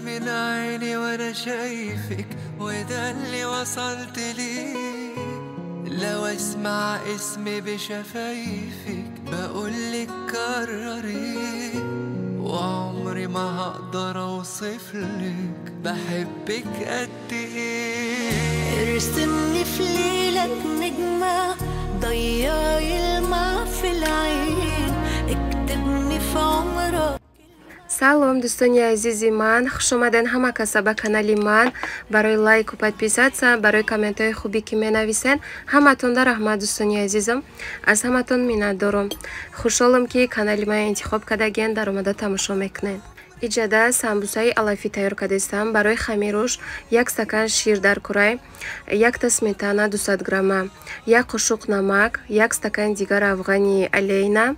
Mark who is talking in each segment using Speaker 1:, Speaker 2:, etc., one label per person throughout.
Speaker 1: من عيني وانا شايفك، وده اللي وصلت ليه. لو اسمع اسمي بشفايفك بقولك كرري، وعمري ما هقدر اوصفلك بحبك قد ايه.
Speaker 2: ارسمني في ليلك نجمة ضيعي الماء في العين، اكتبني في عمرك.
Speaker 3: Салом, дӯстони азизи ман, хуш омаден ҳама каса ба канали ман. Барои лайку подписаться, барои комментҳои хубе ки менависен, ҳаматонда раҳмат, дӯстони азизам. Аз ҳаматон миннатдорам. Хушҳолам, ки канали ман интихоб кардаген, даромада тамошо мекунед. Иҷада самбусаи алафӣ тайёр кардастам. Барои хамируш як стакан шир дар курай, якта сметана 200 грамма, як қошуқ намак, як стакан дигар равғани олейна,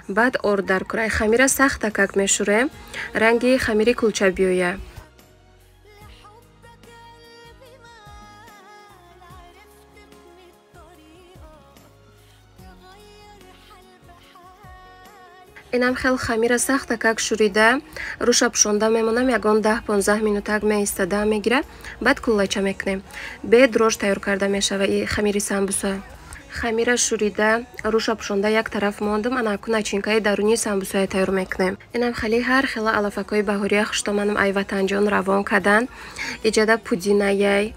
Speaker 3: баъд орд дар курай. Хамира сахта как мешӯрем, ранги хамири кулча биёя. Инам хел хамира сахта как шӯрида, рӯша пӯшонда мемонам, ягон 10-15 минутак меистада мегира, баъд куллача мекунем. Бе дрож тайёр карда мешава и хамири самбуса. Хамира шӯрида, рӯша пӯшонда як тараф мондам, анаку начинкаи даруни самбусая тайёр мекунем. Инам хели ҳар хела алафакҳои баҳория хуштоманам ай ватанҷон равон кардан. Иҷада пудинаяй,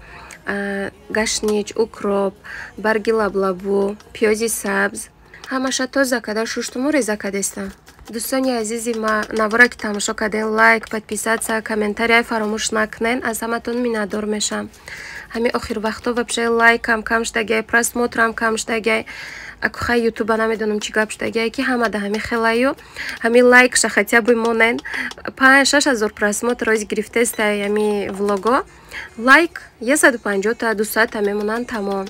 Speaker 3: гашнич, укроп, барги лаблабу, пиёзи сабз, ҳамаша тоза карда шуштуму реза кардестам. Дӯстони азизи ма, навора ки тамошо карден, лайк, подписаться, комментария фаромӯш накунен, аз ҳаматон миннатдор мешам. Ҳами охир вақтҳо вообще лайкам кам шудагиай, просмотрам кам шудагиай. Акухай ютуба намедонам чӣ гап шудагиай, ки ҳама да ҳами хелаю ҳами лайкша хотя бы монен. 5-6 ҳазор просмотр роз гирифтестай ҳами влого. Лайк 150 та 200 та мемонанд, тамом.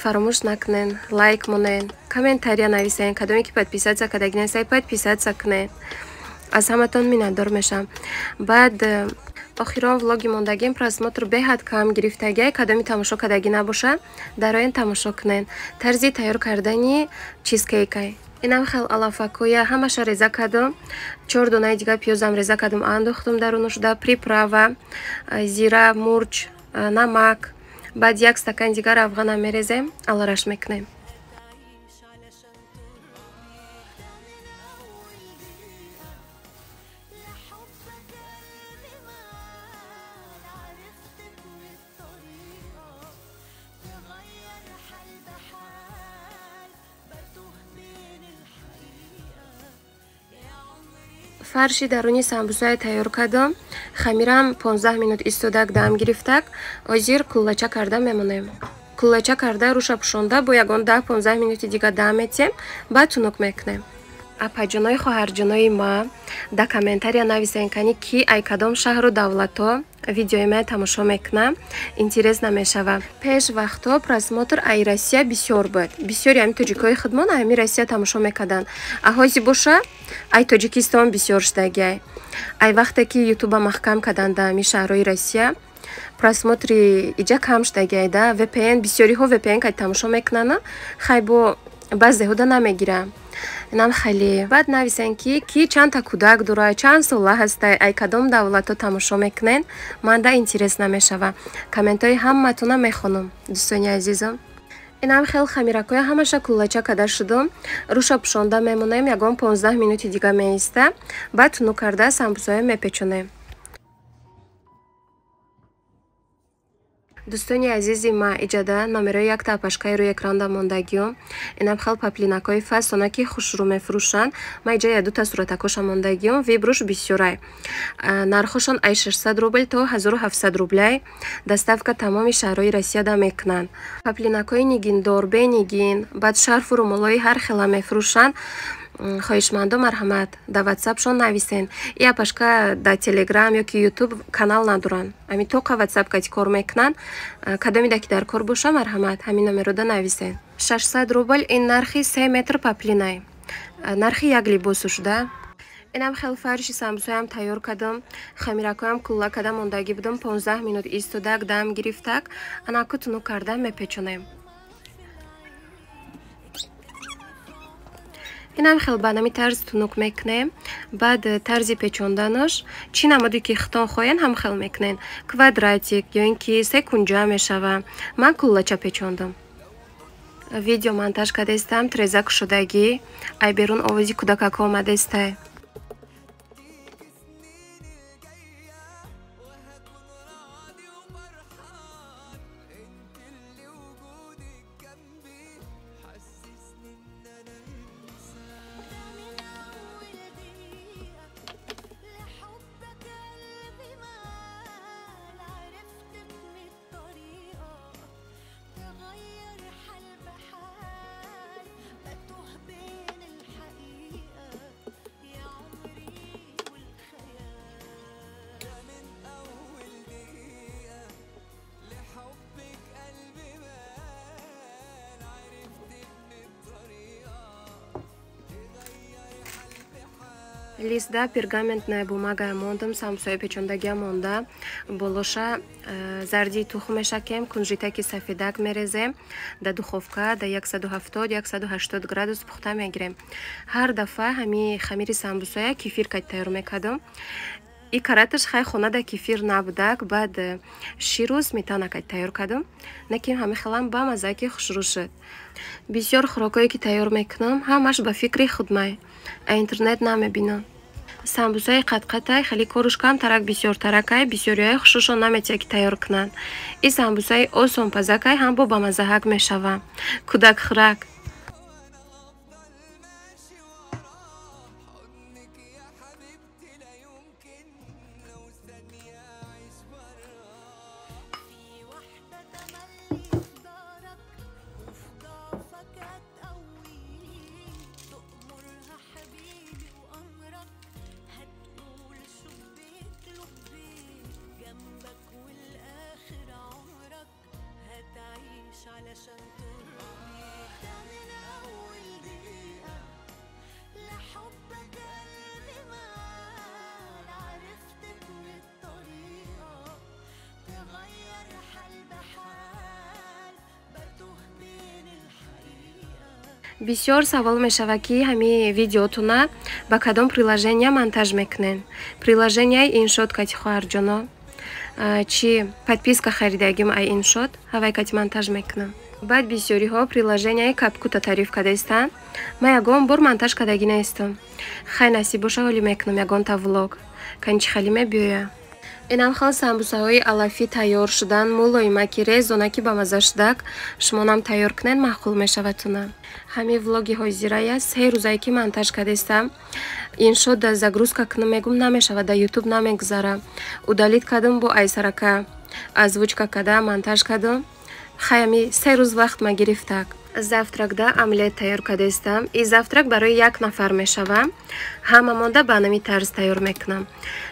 Speaker 3: Фаромӯш накунен, лайк монен, комментария нависен, кадоме ки подписаться кардаги нестай, подписаться кунен. Аз ҳаматон миннатдор мешам. Баъд охирон влоги мондагим просмотр беҳад кам гирифтагиай, кадоми тамошо кардагӣ набоша, дароен тамошо кунен. Тарзи тайёр кардани чизкейкай. Инам хел алафакоя ҳамаша реза кардам, 4 донаи дигар пиёзам реза кардам, андохтам дарунушда, приправа, зира, мурч, намак. Баъд як стакан дигар равғана мерезем, алараш мекунем. Фарши даруни самбусая тайёр кардам. Хамирам 15 минут истодак дам гирифтак. Ҳозир куллача карда мемонем. Куллача карда рӯша пӯшонда бо ягон 10-15 минути дигар дам метиҳем, баъд тунук мекунем. Апаҷонои хоҳарҷонои ма, да комментария нависен, кани ки ай кадом шаҳру давлатҳо видеои мая тамошо мекунам, интерес намешава. Пеш вақтҳо просмотр ай Россия бисёр буд. Бисёри ҳами тоҷикҳои худмон ҳами Россия тамошо мекарданд. А ҳозир боша ай Тоҷикистон бисёр шудагиай. Ай вақте ки ютуба маҳкам карданд дар ҳами шаҳрҳои Россия, просмотри иҷа кам шудагиай да. VPN бисёриҳо VPN кай тамошо мекунанд, хай бо баъзеҳода намегирам. Инам хеле. Баъд нависен ки чандта кӯдак дора, чанд сола ҳастай, ай кадом давлатҳо тамошо мекунен, манда интерес намешава. Комментҳои ҳаматона мехонам, дӯстони азизам. Инам хел хамиракҳоя ҳамаша куллача карда шудум, рӯша пӯшонда мемонем, ягон 15 минути дига меиста, баъд тунук карда самбусаё мепечонем. Дӯстони азизи ма, иҷада номерои якта апашкаи рӯи экранда мондагиём. Инам хел паплинакҳои фасона ки хушрӯ мефурӯшанд. Ма иҷа ядута суратакоша мондагиём, вибруш бисёрай. Нархошон ай 600 рубл то 1700 рублай. Доставка тамоми шаҳрҳои Россияда мекунанд. Паплинакҳои нигиндор, бенигин, баъд шарфу румолҳои ҳар хела мефурӯшанд. Хоҳишмандо марҳамат, дар ватсапшон нависен. И апашка дар телеграм ё ки ютуб канал надоранд, ҳамин тоқа ватсап кати кор мекунанд. Кадомида ки дар кор боша, марҳамат, ҳамин номерода нависен. 600 рубл ин нархи 3 метр паплинай, нархи як либосу шуда. Инам хел фарши самбусаям тайёр кардам, хамиракҳоям кулла карда мондагӣ будам, 15 минут истодак дам гирифтак, анаку тунук карда мепечонем. Инам хел ба нами тарз тунук мекунем. Баъд тарзи печонданаш чӣ намуде ки хитон хоҳен ҳам хел мекунен. Квадратик ё ин ки секунҷа мешава. Ман куллача печондам. Видео монтаж кардастам, треза кушодагӣ, ай берун овози кӯдакако омадастай. Листа пергаментная бумага мондам, самсои печондагия монда. Болоша зарди тухм мешакем, кунжитаки сафедак мерезем, да духовка да 170-180 градус пухта мегирем. Ҳар дафъа ҳами хамири самбусоя кефир кат тайёр мекардам. И караташ хай хона да кефир набудак, баъд ширу сметана кат тайёр кардам. Наким ҳами хелам ба маззаки хушрӯ шуд. Бисёр хӯрокое ки тайёр мекунам, ҳамаш ба фикри худмай. А интернет намебинам. Самбусаи қатқатай хеле коруш камтарак бисёртаракай, бисёриҳои хушрӯшон наметия ки тайёр кунанд. И самбусаи осонпазакай ҳам бо бамаззаҳак мешава. Кӯдак хӯрак. Бисёр савол мешава ки ҳами видеотуна ба кадом приложения монтаж мекунен. Приложенияи InShot кати хоҳарҷоно. Чи подписка харидагим ай InShot, ҳавай кати монтаж мекунам. Баъд бисёриҳо приложенияи CapCut-а тариф кардаистанд. Ман ягон бор монтаж кардагӣ нестам. Хай насиб боша ҳолӣ мекунам ягонта влог. Канчи хали мебиёя. Инам хел самбусаҳои алафӣ тайёр шудан, мулоимаки резонаки ба мазза шудак, шумонам тайёр кунен маъқул мешавадтуна. Ҳами влоги ҳозирая се рӯзае ки монтаж кардастам. InShot да загрузка кунам мегум намешавад, да YouTube намегузара. Удалить кардам бо айсарака озвучка карда монтаж кардам. Хай ҳами се рӯз вақт ма гирифтак. Завтракда омлет тайёр кардастам. И завтрак барои як нафар мешава. Ҳама монда ба нами тарз тайёр мекунам.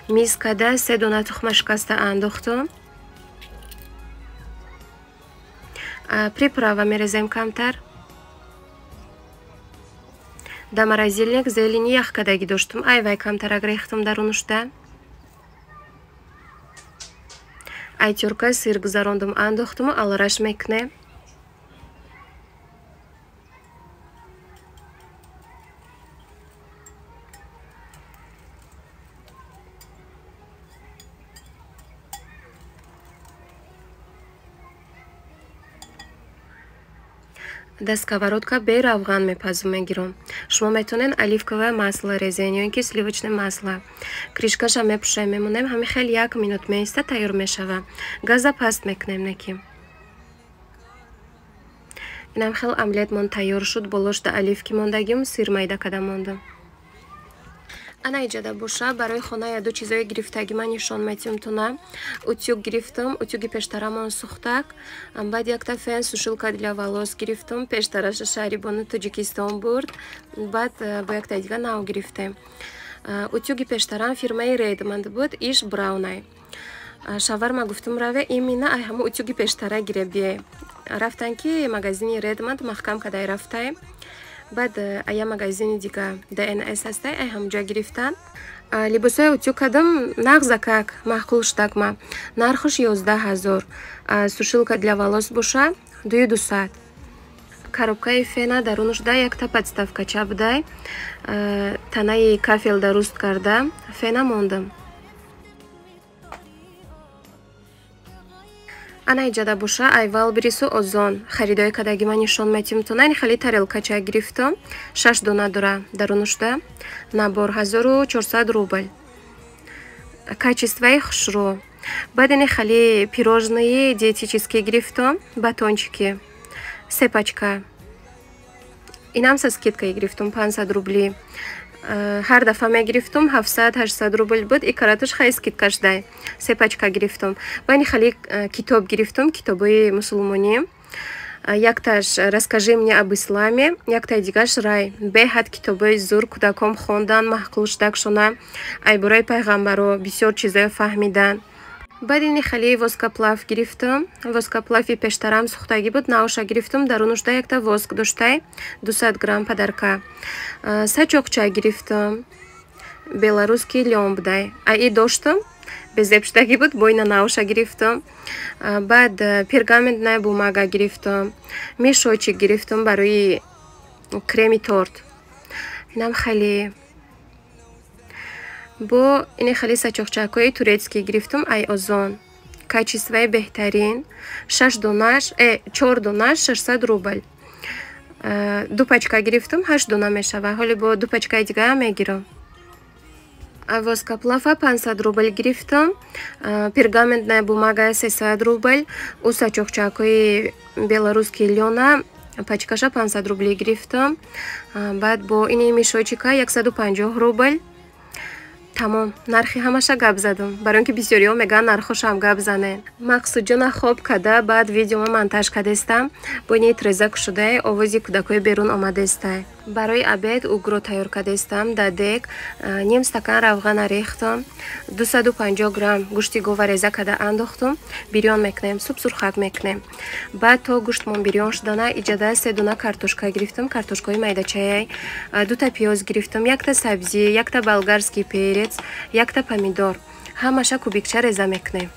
Speaker 3: Мискада се дона тухма шикаста андохтум. Приправа мерезем камтар. Да морозильник зелени ях кардагӣ доштум. Ай вай камтарак рехтум дарунушда. Ай тёрка сир гузарондум андохтуму алараш мекунем. Да сковородка бе равған мепазу мегирам. Шумо метавонед оливковое масло резен ё ин ки сливочное масло. Кришкаша мепӯшем мемонем, ҳами хел як минут меиста тайёр мешава. Газа паст мекунем неки. Инам хел омлетмон тайёр шуд, болош да оливки мондагим, сир майда када мондам. Ана иҷада боша, барои хона яду чизое гирифтаги ман нишон метиҳам туна. Утюг гирифтам, утюги пештарамон сухтак. Баъд якта фен сушилка для волос гирифтам, пештараша шаҳри бону Тоҷикистон бурд. Баъд бо якта дига нав гирифтем. Утюги пештарам фирмаи Redmond буд, иш Браунай. Шаварма гуфтум раве именно ай ҳамо утюги пештара гире бие. Рафтан ки магазини Redmond маҳкам кадай рафтай. Баъд ая магазини дига ДНС ҳастай, ай ҳамҷо гирифтан. Либосҳои утюг кардам нағзакак, маъқул шудак ма. Нархаш 11 000. Сушилка для волос боша 2200. Коробкаи фена дарунушда якта подставкача будай. Танаи кафел даруст карда фена мондам. Ана иҷада боша ай Валберису Озон харидои кадаги ман нишон метим тона. Ин хеле тарелкача гирифтам, 6 дона дора дарунушда. Набор 1400 рубл. Качествои хушрӯ. Баъд ини хеле пирожные диетические гирифтам, батончики се пачка. Инам со скидкой гирифтам 500 рубли. Ҳар дафъа мегирифтум 700-800 рубл буд, и каратуш хай скидка шудай. Се пачка гирифтум. Ва ини хеле китоб гирифтум, китобои мусулмонӣ. Якташ «Расскажи мне об исламе», яктаи дигаш «Рай». Беҳад китобои зур, кӯдаком хондан, маъқул шудакшона, айбораи пайғамбаро бисёр чизое фаҳмидан. Баъд ини хеле воскоплав гирифтум. Воскоплави пештарам сӯхтагӣ буд, наоша гирифтум, дарунушда якта воск доштай, 200 грамм падарка. Сачоқча гирифтум, белорусский лён будай. Аи доштум, безебшудагӣ буд, бо ина наоша гирифтум. Баъд пергаментная бумага гирифтум, мешочек гирифтум барои креми торт. Инам хеле бо ини хеле сачоқчакҳои турецкий гирифтум ай Озон. Качествои беҳтарин. 6 донаш, 4 донаш 600 рубл. Ду пачка гирифтум, 8 дона мешава. Ҳоле бо ду пачкаи дигаам мегирам. Воскоплава 500 рубл гирифтум, пергаментная бумага 300 рубл, у сачоқчакҳои белорусский лёна пачкаша 500 рубли гирифтум. Баъд бо ини мешочика 150 рубл. Тамом, нархи ҳамаша гап задам. Барои он ки бисёриҳо мегӯянд нархошам гап занен. Мақсудҷона хоб када, баъд видеома монтаж кадестам. Бо ини треза кушодаи овози кӯдакҳои берун омадестай. Барои обед угро тайёр кадестам. Дар дег ним стакан равғана рехтам, 250 грамм гӯшти гова реза када андохтум. Бирён мекунем, суп сурхак мекунем. Баъд то гӯштмон бирён шудана, иҷада 3 дона картошка гирифтам, картошкаҳои майдачаяй, дута пиёз гирифтам, якта сабзӣ, якта болгарский перец, якта помидор. Ҳамаша кубикча реза мекунем.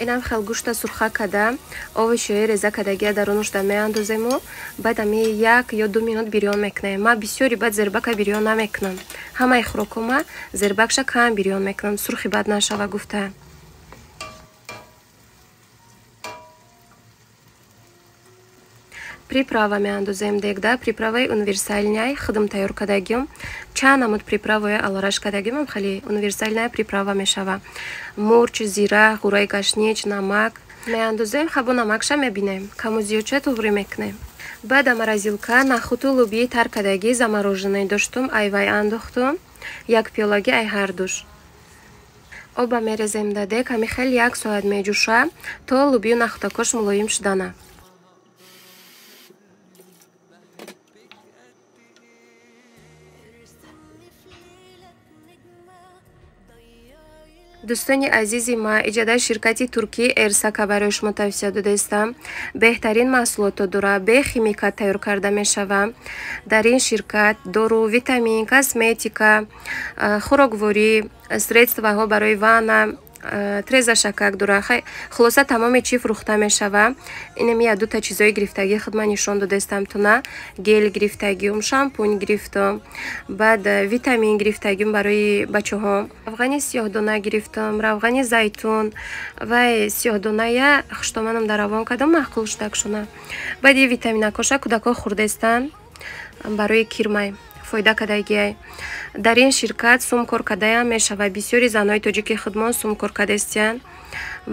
Speaker 3: Инам хел гӯшта сурха када, овощиҳои реза кадагия дарунушда меандозему, баъд ами 1 ё 2 минут бирён мекунем. Ман бисёри баъд зербака бирён намекунам. Ҳамаи хӯрокҳома зербакша кам бирён мекунам, сурхи бад нашава гуфта. Приправа меандозем дегда, приправаи универсальняй, худам тайёр кадагиём. Чанд намуд приправаи алараш кадагиём, хеле универсальная приправа мешава. Мурч, зира, ғураи гашнич, намак меандозем, хабо намакша мебинем. Каму зиёдша туғрӣ мекунем. Баъд морозилка нахуту лубии тар кадагӣ замороженный доштум, айвай андохтум, як пиёлаги ай ҳар душ. Оба мерезем да дег, ҳами хел 1 соат меҷӯша, то лубию нахутакош мулоим шудана. Дӯстони азизи ма, иҷодаи ширкати туркии Эрсака барои шумо тавсия додаистам. Беҳтарин маҳсулотро дора, бе химикат тайёр карда мешаванд. Дар ин ширкат дору, витамин, косметика, хӯрокворӣ, средстваҳо барои ванна, треза шакак дора. Хулоса тамоми чӣ фурӯхта мешава. Инам я дута чизои гирифтагӣ худ ман нишон додаистам туна. Гел гирифтагиум, шампунь гирифтам, баъд витамин гирифтагиум барои бачаҳо. Равғани сиёҳдона гирифтам, равғани зайтун вай сиёҳдоная хуштоманам дар равон кардам, маъқул шудак шуна. Баъд и витаминакоша кӯдакҳо хӯрдаистанд барои кирмай. Фоида кадагиай. Дар ин ширкат сум кор кадаям мешавад. Бисёри занҳои тоҷики худмон сум кор кадестиянд.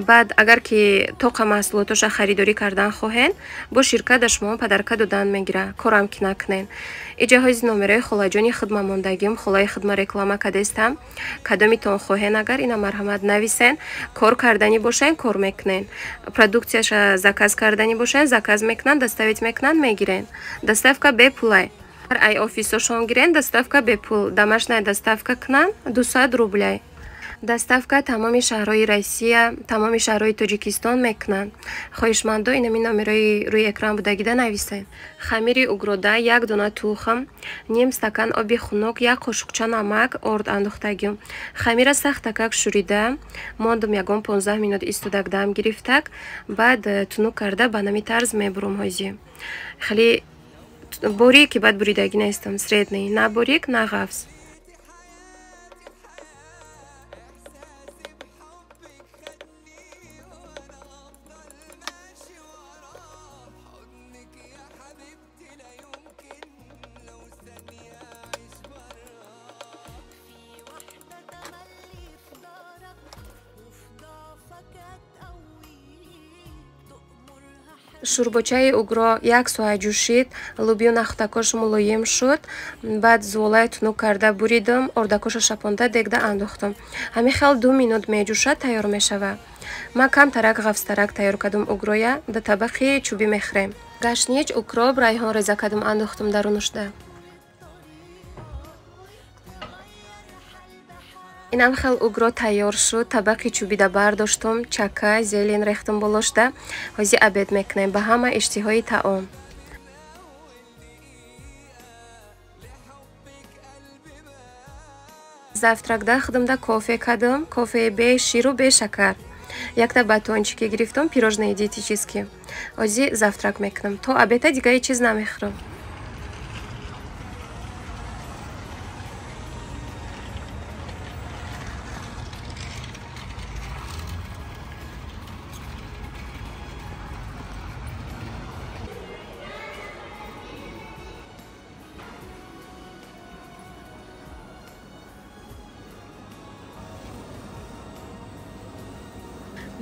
Speaker 3: Баъд агар ки тоқа маҳсулотоша харидорӣ кардан хоҳен, бо ширкат да шумо падарка додан мегира, корам ки накунен. Иҷа ҳози номерои холаҷони хидма мондагим, холаи хидма реклама кадестам. Кадомитон хоҳен агар ина марҳамат нависен, кор кардани бошен, кор мекунен. Продукцияша заказ кардани бошен, заказ мекунанд, доставить мекунанд, мегирен. Доставка бепулай. Ай офисошон гирен, доставка бепул. Домашняя доставка кунанд 200 рублей. Доставка тамоми шаҳрҳои Россия, тамоми шаҳрҳои Тоҷикистон мекунанд. Хоҳишмандо инами номерои рӯи экран будагида нависед. Хамири угрода як дона тухм, ним стакан оби хунук, як қошуқча намак, орд андохтагим. Хамира сахтакак шӯрида, мондум ягон 15 минут истодак дам гирифтак, баъд тунук карда ба нами тарз мебурум ҳозӣ. Хеле борик, баъд буридагӣ нестам, средний, на борик, на ғафз. Шӯрбочаи угро як соат ҷӯшид, лӯбиё нахӯдакош мулоим шуд. Баъд зуолаи тунук карда буридам, ордакоша шапонда дегда андохтам. Ҳамин хел 2 минут меҷӯшад, тайёр мешавад. Ман камтарак ғафзтарак тайёр кардам угроя, да табақи чӯбӣ мехӯрем. Гашнич, укроп, райҳон реза кардам, андохтам дарунушда. Инам хел угро тайёр шуд, табақи чӯбида бардоштум, чака, зелен рехтум болошда. Ҳозир обед мекунем ба ҳама иштиҳои таом. Завтракда худамда кофе кардам, кофеи бе ширу бе шакар. Якта батончики гирифтум, пирожные диетические. Ҳозир завтрак мекунам. То обеда дига ҳеҷ чиз намехӯрам.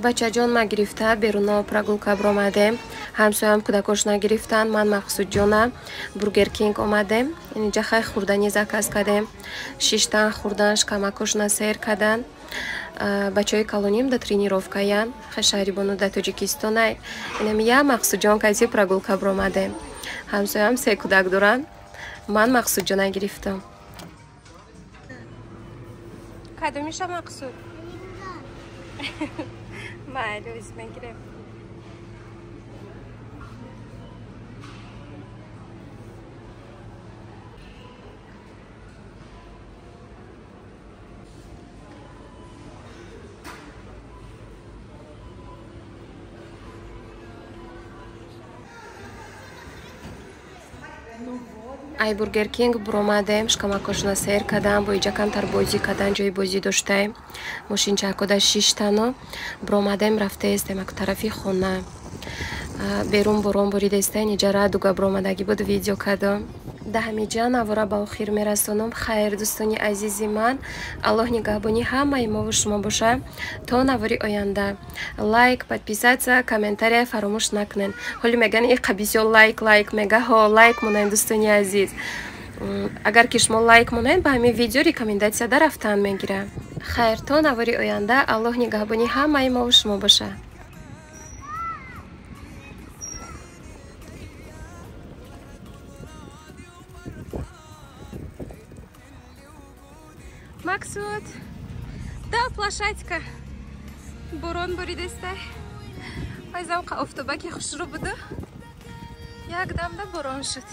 Speaker 3: Бачаҷон ма гирифта беруно прогулка баромадем. Ҳамсоям кӯдакош нагирифтанд, ман Мақсудҷона Бургер Кинг омадем. Инҷа хай хӯрдани заказ кардем. Шиштан, хӯрдан, шикамакошна сер кардан. Бачаҳои калоним да тренировкаян, хай Шаҳрибону да Тоҷикистонай. Инам я Мақсудҷон кайси прогулка баромадем. Ҳамсоям се кӯдак доранд. Ман Мақсудҷона гирифтам. Кадомиша Мақсуд? Майли, o'zi мегирем. Ай Бургер Кинг буромадем, шикамакошона сер кардам, бо иҷа камтар бозӣ кардан, ҷои бозӣ доштаем. Мошинчаакода шиштану буромадем, рафтаестем ак тарафи хона. Берун борон боридестаен, иҷа радуга буромадагӣ буд, видео кардам. Да ҳамиҷа навора ба охир мерасонам. Хайр, дӯстони азизи ман, Аллоҳ нигаҳбони ҳамаи мову шумо боша. То навори оянда. Лайк, подписаться, комментария фаромӯш накунед. Ҳоли меган иқа бисёр лайк, лайк мега. Ҳо, лайк монед, дӯстони азиз. Агар ки шумо лайк монед, ба ҳамин видео рекомендатсия да рафтан мегира. Хайр, то навори оянда. Аллоҳ нигаҳбони ҳамаи мову шумо боша. Максуд, да плашатика. Борон боридестай. Айзам қа офтобаки хушрӯ буду. Як дамда борон шуд.